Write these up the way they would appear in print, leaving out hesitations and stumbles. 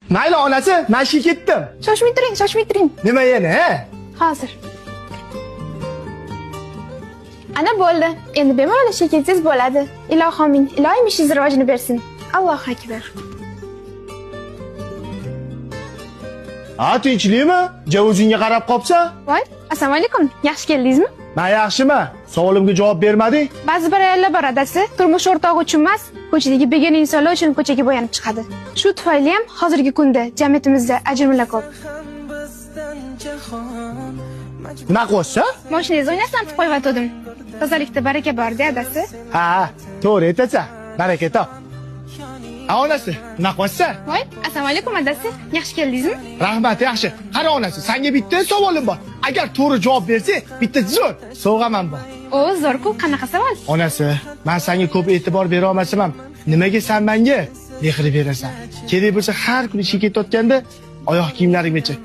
Mayli onasi, men ishga ketdim. Shoshmay turing, shoshmay turing. Nima yana, ha? Hozir. Ana bo'ldi. Endi bemalol ishga ketsangiz bo'ladi. Ilohi amin. Iloyim ishingizni rivojini bersin. Allohu akbar. Ha, tinchlikmi? Ja o'zingga qarab qopsan? Voy, assalomu alaykum. Yaxshi keldingizmi? Men yaxshimi? Savolimga javob bermading? Ba'zi bir ayollar bor adasi, turmush o'rtog'i uchun emas, ko'chadagi begona insonlar uchun ko'chaga bo'yanib chiqadi. Shu tufayli ham hozirgi kunda jamiyatimizda ajrimlar ko'p. Nima qilyapsan? Mashinangizni o'ynasam qilib qo'yayotgandim. Tozalikda baraka bor-da adasi. Ha, to'g'ri aytasan. Baraka top. Ha, onasi, nima qilyapsan? Voy, assalomu alaykum adasi. Yaxshi keldingizmi? Rahmat, yaxshi. Qara onasi, senga bitta savolim bor. Agar to'g'ri javob bersang, bitta zo'r sovg'am ham bor. O, zo'r-ku, qanaqa savol? Onasi, men senga ko'p e'tibor bera olmasam ham, nimaga sen menga mehr berasan? Kerak bo'lsa har kuni ishga ketayotganda oyoq kiyimlaringgacha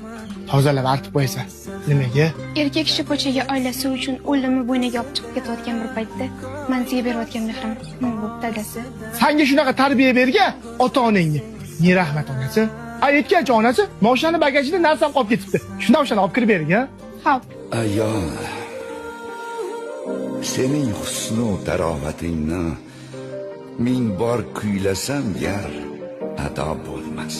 tozalab artib qo'yasan. Nimaga? Erkak kishi ko'chaga oilasi uchun o'limni bo'yniga olib chiqib ketayotgan bir paytda man sizga berayotgan mehrim nima bo'pti adasi? Senga shunaqa tarbiya bergan ota-onangga. Ne rahmat onasi. Ay aytgancha onasi, mashinani bagajida narsam qolib ketibdi. Shundan o'shani olib kirib bering, ha? Xo'p, Ayol, sening husnu tarovatingni ming bor kuylasam gar ado bo'lmas.